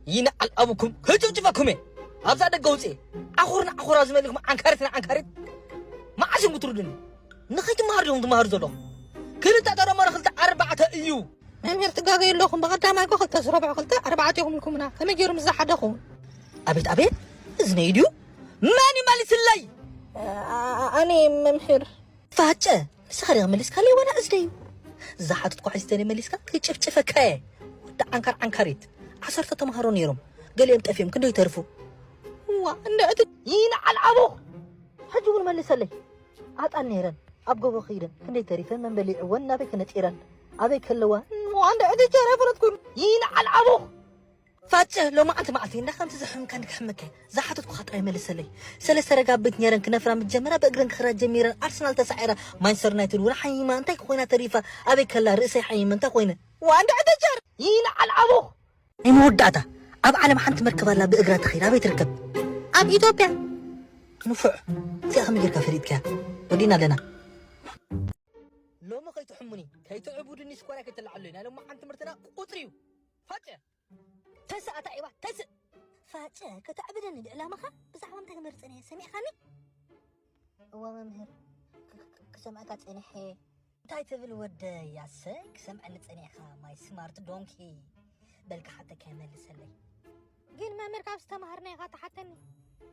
ይንዓል ኣቡኩም፣ ክጭፍጭፈኩም እየ። ኣብዛ ደገ ውፅእ። ዓኹር ንዓኹር ኣብዚ መሊኹም ዓንካሪት ንዓንካሪት። መዓስ እዮም ክትርዱኒ? ንኸይትመሃሩ ዲኹም ትመሃሩ ዘለኹም? ክልተ ተደመሩ ክልተ ኣርባዕተ እዩ። መምህር ትጋገዩ ኣለኹም። ብቐዳማይ እኮ ክልተ ዝረብሑ ክልተ ኣርባዕተ ኢኹም ኢልኩምና። ከመይ ገይሩ ምስ ዝሓደ ኸውን? ኣቤት ኣቤት፣ እዝነይ ድዩ? መን ይመልስለይ? ኣነ መምህር። ፋጨ፣ ንስኻ ዲኻ መሊስካለይ ዋላ እዝነይ እዩ? ዝሓተትኩ ሒዝተኒ መሊስካ ክጭፍጭፈካ እየ። ወዲ ዓንካር ዓንካሪት። ዓሰርተ ተምሃሮ ነይሮም። ገሊኦም ጠፊኦም ክንደይ ተርፉ? ዋ፣ እንደ እቲ ይንዓል ኣቦኽ። ሕጂ እውን መልሰለይ። ኣጣል ነይረን። ኣብ ጎቦ ኸይደን ክንደይ ተሪፈን መን በሊዕወን ናበይ ከነጢረን? ኣበይ ከለዋ? ዋ፣ እንደ እቲ ቸር ኣይፈለጥኩን። ይንዓል ኣቦኽ። ፋጨ፣ ሎማዓንቲ መዓልቲ እንዳ ከምቲ ዘሕምካ እንድክሕምከ ዝሓተትኩኻ ጥራይ መልሰለይ። ሰለስተ ረጋቢት ነይረን ክነፍራ ምስ ጀመራ ብእግረን ክኽራ ጀሚረን ኣርሰናል ተሳዒራ ማንቸስተር ዩናይትድ እውን ሓይማ እንታይ ኮይና ተሪፋ ኣበይ ከላ ርእሰይ ሓይመ እንታይ ኮይነ? ዋ እንድዒ ተጨር ይልዓል ኣቦኽ። ናይ መወዳእታ ኣብ ዓለም ሓንቲ መርከብ ኣላ ብእግራ ትኸይድ ኣበይ ትርከብ? ኣብ ኢትዮጵያ። ንፉዕ እዚኣ ከመይ ጌርካ ፈሊጥካያ? ወዲና ኣለና። ሎሚ ከይትሕሙኒ ከይትዕቡድኒ ሽኮርያ ከይትለዓሉኒ ናይ ሎማዓንቲ ትምህርትና ቁፅሪ እዩ። ፋጨ ተስእ ኣታ ዒባ ተስእ። ፋጨ ከተዕብደኒ ድዕላማኻ ብዛዕባ ምንታይ ክመርፅን እየ ሰሚዕኻኒ? እወ መምህር ክሰምዐካ ፀኒሐ። እንታይ ትብል ወደይ ኣሰይ ክሰምዐኒ ፀኒሕካ ማይ ስማርት ዶንኪ። በልካ ሓተካ ይመልሰለይ። ግን መምህር ካብ ዝተምሃርና ኢኻ ትሓተኒ።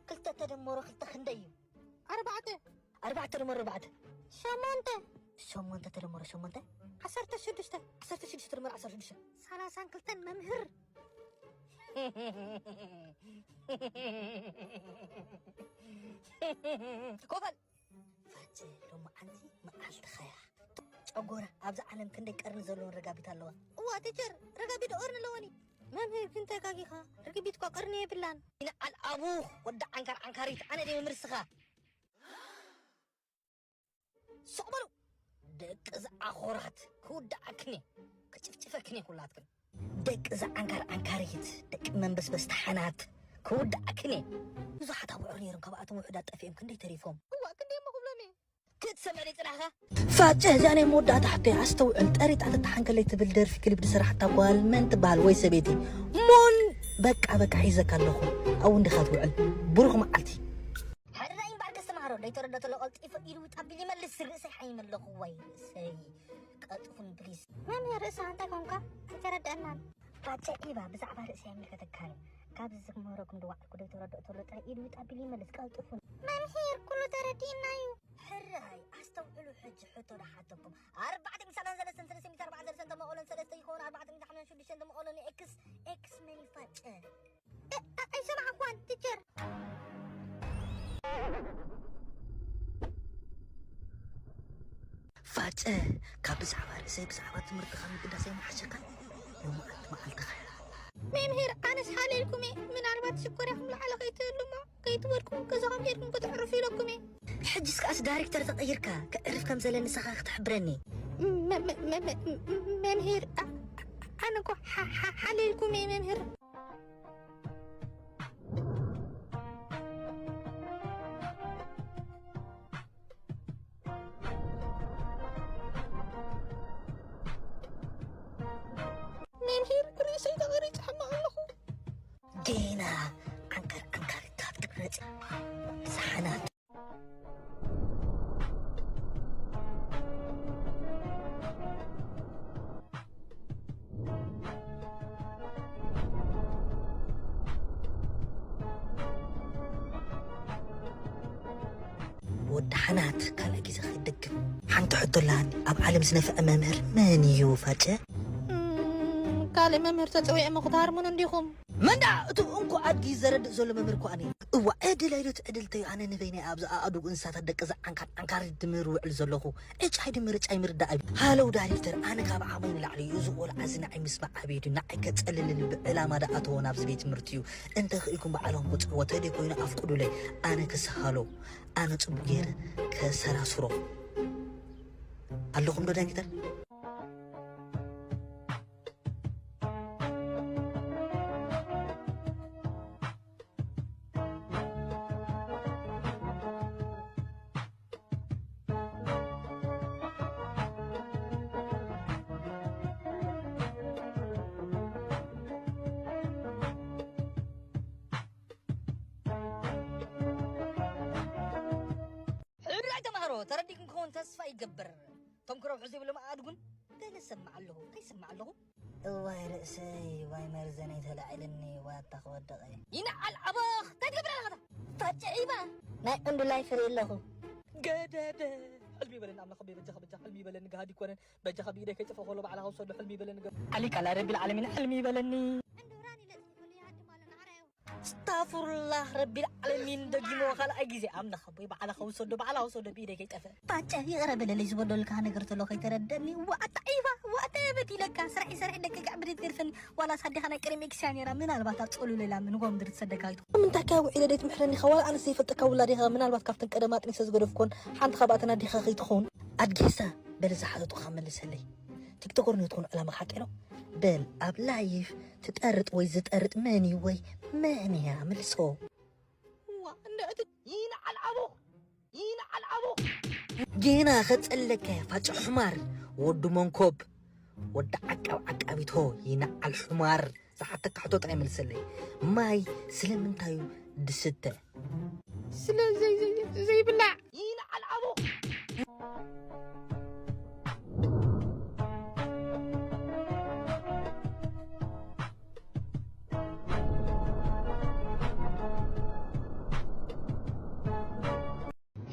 ክልተ ተደመሮ ክልተ ክንደይ እዩ? ኣርባዕተ። ኣርባዕተ ተደመሮ ኣርባዕተ ሸሞንተ። ሸሞንተ ተደመሮ ሸሞንተ ዓሰርተ ሽዱሽተ። ዓሰርተ ሽዱሽተ ተደመሮ ዓሰርተ ሽዱሽተ ሰላሳን ክልተን መምህር። ኮፈል ፋጭ ሎማዓንቲ መዓልቲ ኸያ ጨጎራ ኣብዛ ዓለም ክንደይ ቀርኒ ዘለዎን ረጋቢት ኣለዋ። እዋ ቲቸር ረጋቢት ኦርን ኣለወኒ። መምህር ግን ተጋጊኻ። ርግቢት እኳ ቀርኒ የብላን። ይንዓል ኣቡኽ ወዲ ዓንካር ዓንካሪት ኣነ ደይ መምህር ስኻ። ስቕ በሉ ደቂ ዝዓኾራት ክውድኣክን እየ ክጭፍጭፈክን እየ ኩላትክን። ደቂ ዝዓንካር ዓንካሪት ደቂ መንበስበስ ተሓናት ክውድኣክን እየ። ብዙሓት ኣብዑር ነይሮም ካብኣቶም ውሑዳት ጠፊኦም ክንደይ ተሪፎም። እዋ ክንደይ እሞ ክብሎም እየ። ክትሰምዕ ድዩ ጽናሕካ? ፋጨ እዚኣ ናይ መወዳእታ ሕቶይ ኣስተውዕል። ጠሪጣ ተተሓንከለይ ትብል ደርፊ ክሊፕ ዝሰራሕታ ጓል መን ትበሃል ወይ ሰበይቲ? ሞን በቃ በቃ ሒዘካ ኣለኹ። ኣብኡ እንዲኻ ትውዕል። ብሩኽ መዓልቲ። ሕራይ እምበኣር ከስተምሃሮ ደይተረድኦ ተሎ ቀልጢፉ ኢዱ ውጥ ኣቢሉ ይመልስ። ርእሰይ ሓይም ኣለኹ ወይ ርእሰይ ቀልጥፉኒ ፕሊስ። መምህር ርእስኻ እንታይ ኮንካ? ኣይተረድአናን። ፋጨ ዒባ ብዛዕባ ርእሰይ ኣይምልከተካን እዩ። ካብዚ ዝምህረኩም ዝወዓልኩ ደይተረድኦ ተሎ ጥራይ ኢዱ ውጥ ኣቢሉ ይመልስ። ቀልጥፉኒ። መምህር ኩሉ ተረዲእና እዩ። ሕራይ ኣስተውዕሉ ሕጂ ሕቶ ደሓተኩም። ኣርባዕተ ሚእቲ ሰብዓን ሰለስተን ሰለስተ ሚእቲ ኣርባዓን ሰለስተን ተመቐሎን ሰለስተ ይኸውን ኣርባዕተ ሚእቲ ሓምሳን ሽዱሽተን ተመቐሎን ኤክስ ኤክስ መን ይፋጨ? ኣይሰማዕኳን ቲቸር። ፋጨ ካብ ብዛዕባ ርእሰይ ብዛዕባ ትምህርትኻ ምግዳሰይ መሓሸካ ሎማዓንቲ መዓልትኻ እያ። መምህር ኣነስ ሓልየልኩም እየ። ምናልባት ሽኮር ኢኹም ላዕሊ ከይትህሉ እሞ ከይትወድቁ ገዛኹም ሄድኩም ክትዕርፉ ኢለኩም እየ። ሕጅስ ከኣስ ዳይሬክተር ተቐይርካ ከዕርፍ ከም ዘለ ንስኻ ክትሕብረኒ። መ- መ- መ- መ- መምህር ኣ- ኣነ እኮ ሓ- ሓ- ሓልየልኩም እየ መምህር። መምህር ርእሰይ ተቐሪፀ ሕማቕ ኣለኹ። ጌና ዓንካር ዓንካር ካብ ትቕረፂ ሰሓናት። ወዲ ሓናት ካልኣይ ግዜ ከይደግም ሓንቲ ሕቶ ኣለሃኒ። ኣብ ዓለም ዝነፍዐ መምህር መን እዩ ፋጨ? ካልእ መምህር ተፀዊዕሞ ክትሃርሙን እንዲኹም። መንዳ እቱ እንኮ ኣድጊ ዘረድእ ዘሎ መምህር እኮ ኣነ እዋ ዕድል ኣይዶ ትዕድል ተዩ ኣነ ንበይነ ኣብዚ ኣእዱግ እንስሳታት ደቂ ዘዓንካር ዓንካር ድምር ውዕል ዘለኹ ዕጫ ኣይድምር ዕጫ ይምርዳ ኣብ ሃለው ዳይሬክተር ኣነ ካብ ዓቕመይ ንላዕሊ እዩ እዚ ቆልዓ እዚ ንዓይ ምስማዕ ኣበይ ድዩ ንዓይ ከጸልልኒ ብዕላማ ዳ ኣተዎ ናብዚ ቤት ትምህርቲ እዩ እንተ ክኢልኩም ባዕልኹም ክጽዕዎ ተደይ ኮይኑ ኣፍቅዱለይ ኣነ ክስሃሎ ኣነ ጽቡቅ ገይረ ከሰራስሮ ኣለኹም ዶ ዳይሬክተር ተረዲእኩም ክኸውን ተስፋ ይገብር። እቶም ክረብሑ ዘይብሎም ኣእዱግን ገለ ሰማዕ ኣለኹ፣ እንታይ ሰማዕ ኣለኹ? እዋይ ርእሰይ፣ ዋይ መርዘነይ ተላዒልኒ፣ ዋታ ክወድቕ እየ። ይንዓል ኣቦኽ፣ እንታይ ትገብር ኣለኻ? ታጨዒባ ናይ ዕንዱ ላይፈር የለኹ። ገደደ፣ ሕልሚ ይበለኒ ኣምላኽ ኣቦይ፣ በጃኻ፣ በጃኻ፣ ሕልሚ ይበለኒ፣ ገሃድ ይኮነን፣ በጃኻ፣ ብኢደይ ከይጠፍእ ከሎ ባዕልኻ ውሰዶ፣ ሕልሚ ይበለኒ፣ ገ-፣ ኣሊቃ ላ ረቢል ዓለሚን፣ ሕልሚ ይበለኒ። ዕንዱ ብርሃን ይለጥፍኩሉ ይሃድም ኣሎ፣ ንዓራዩ። ኣስታፍሩላህ ረቢል ዓለሚን፣ ደጊሞ ካልኣይ ግዜ፣ ኣምላኽ ኣቦይ፣ ባዕልኻ ውሰዶ፣ ባዕልኻ ውሰዶ፣ ብኢደይ ከይጠፍእ። ፋጨ፣ ይቕረ በለለይ፣ ዝበደልካ ነገር ተሎ ከይተረደእኒ። ዋእታ ዒባ፣ ዋእታ የበት ኢለካ። ስራሕ ይሰርሕ ደቂ ጋዕ ብድት ገድፈኒ። ዋላ ሳዲኻ ናይ ቅድሚ ኤክስያ ነይራ፣ ምናልባት ኣብ ጸሉለላ ምንጎም ድርት ሰደካ ኣይትኾን። ምንታይ ከ ውዒለ ደይ ትምሕረኒ ኢኻ? ዋላ ኣነስ ዘይፈልጠካ ውላድ ኢኻ። ምናልባት ካብተን ቀደም ኣጥኒሰ ዝገደፍኮን ሓንቲ ካብኣተን ኣዴኻ ከይትኸውን። ኣድጊሳ፣ በል ዝሓተትኩኻ መልሰለይ። ቲክቶከር ንትኾን ዕላማ ሓቂ ነው? በል ኣብ ላይፍ ትጠርጥ ወይ ዝጠርጥ መን እዩ ወይ መን እያ? መልሶ። ዋ፣ እንደ እቲ ይንዓል ኣቦ፣ ይንዓል ኣቦ። ጌና ኸጸለከ ፋጨ ሑማር፣ ወዲ መንኮብ፣ ወዲ ዓቃብ ዓቃቢቶ፣ ይንዓል ሑማር። ዝሓተካ ሕቶ ጥራይ መልሰለይ። ማይ ስለምንታይ እዩ ድስተ? ስለ ዘይ-፣ ዘይ-፣ ዘይብላዕ። ይንዓል ኣቦ።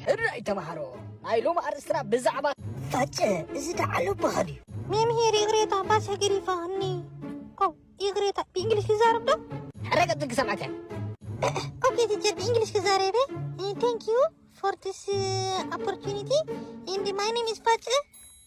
ሕራይ ተምሃሮ፣ ናይ ሎሚ ኣርእስትና ብዛዕባ ፋጨ፣ እዚ ደኣ ኣሎ በኻ ድዩ? መምህር፣ ይቕሬታ፣ ባሰ ገዲፋኒ። ኮ፣ ይቕሬታ፣ ብእንግሊሽ ክዛረብ ዶ? ሕራይ ቀጽል ክሰምዓካ። ኦኬ ቲቸር፣ ብእንግሊሽ ክዛረብ እየ። Thank you for this, uh, opportunity. And my name is ፋጨ.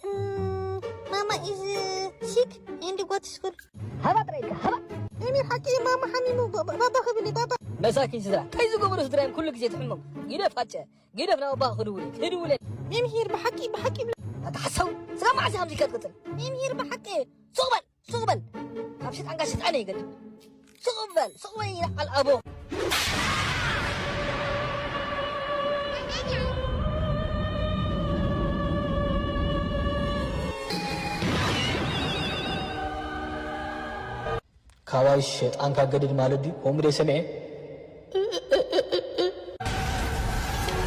Mm, mama is, uh, sick and go to school. ሃባ ጥራይ ኢልካ፣ ሃባ። መምህር፣ ሓቂ ማማ ሓሚሙ፣ ባ-፣ ባ-፣ ባባ ክብል፣ ባባ። መሳኪን ስድራ፣ እንታይ ዝገበሩ ስድራ እዮም ኩሉ ግዜ ትሕሞም? ግደፍ ፋጨ፣ ግደፍ ናብ ኣባኻ ክድውል፣ ክድውል። መምህር፣ ብሓቂ፣ ብሓቂ ብለ-፣ ኣታ ሓሳዊ፣ ስጋብ መዓስ ኢኻ ከምዚ ክትቅጽል? መምህር፣ ብሓቂ። ሱቕ በል፣ ሱቕ በል። ካብ ሽጣንካ ሽጣን ይገድል። ሱቕ በል፣ ሱቕ በል ይልዓል ኣቦ። ካባይ ሸጣንካ ገድድ ማለት ድዩ? ከምኡ ዶ ሰሚዐ?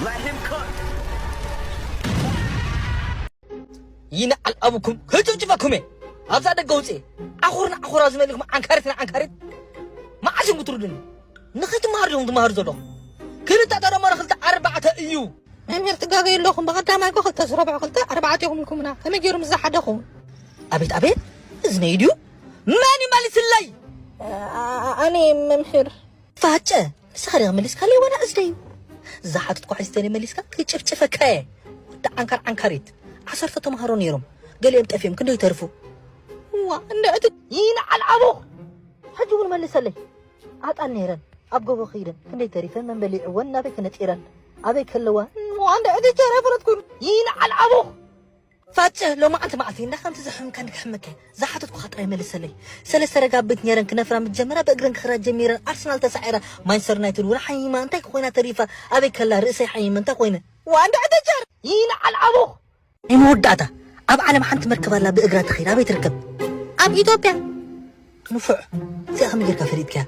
Let him cook. ይንዓል ኣቡኩም፣ ክጭፍጭፈኩም እየ። ኣብዛ ደገ ውፅእ። ዓኹር ንዓኹር ኣብዚ መሊኹም ዓንካሪት ንዓንካሪት። መዓስ እዮም ክትርዱኒ? ንኸይትመሃሩ ዲኹም ትመሃሩ ዘለኹም? ክልተ ተደመረ ክልተ ኣርባዕተ እዩ። መምህር ትጋገዩ ኣለኹም። ብቐዳማይ እኮ ክልተ ዝረብዑ ክልተ ኣርባዕተ ኢኹም ኢልኩምና። ከመይ ገይሩ ምስ ዝሓደ ክኸውን? ኣቤት ኣቤት፣ እዝነይ ድዩ? መን ይመልስለይ? ኣ-፣ ኣ-፣ ኣነ መምህር። ፋጨ፣ ንስኻ ዲኻ መሊስካለይ ዋላ እዝነይ እዩ? ዝሓተትኩ ሓይስተኒ መሊስካ ክጭፍጭፈካ እየ። ወዲ ዓንካር ዓንካሪት። ዓሰርተ ተምሃሮ ነይሮም። ገሊኦም ጠፊኦም፣ ክንደይ ተርፉ? ዋ፣ እንደ እቲ ይንዓል ኣቦ። ሕጂ እውን መልሰለይ። ኣጣል ነይረን፣ ኣብ ጎቦ ከይደን፣ ክንደይ ተሪፈን፣ መን በሊዕወን፣ ናበይ ከነጢረን፣ ኣበይ ከለዋ? ዋ፣ እንደ እቲ ቸር ኣይፈለጥኩን። ይንዓል ኣቦ። ፋጨ፣ ሎማዓንቲ መዓልቲ እንዳ ከምቲ ዘሕምካ እንዲ ክሕመከ፣ ዝሓተትኩኻ ጥራይ መልሰለይ። ሰለስተ ረጋቢት ነይረን ክነፍራ ምስ ጀመራ፣ ብእግረን ክኸዳ ጀሚረን፣ ኣርሰናል ተሳዒራ፣ ማንቸስተር ዩናይትድ እውን ሓሚማ፣ እንታይ ኮይና ተሪፋ? ኣበይ ከላ ርእሰይ ሓሚመ፣ እንታይ ኮይነ? ዋ፣ እንዳ ዕተጀር! ይንዓል ኣቦኽ! ናይ መወዳእታ፣ ኣብ ዓለም ሓንቲ መርከብ ኣላ ብእግራ ትኸይድ፣ ኣበይ ትርከብ? ኣብ ኢትዮጵያ። ንፉዕ፣ እዚኣ ከመይ ጌርካ ፈሊጥካያ?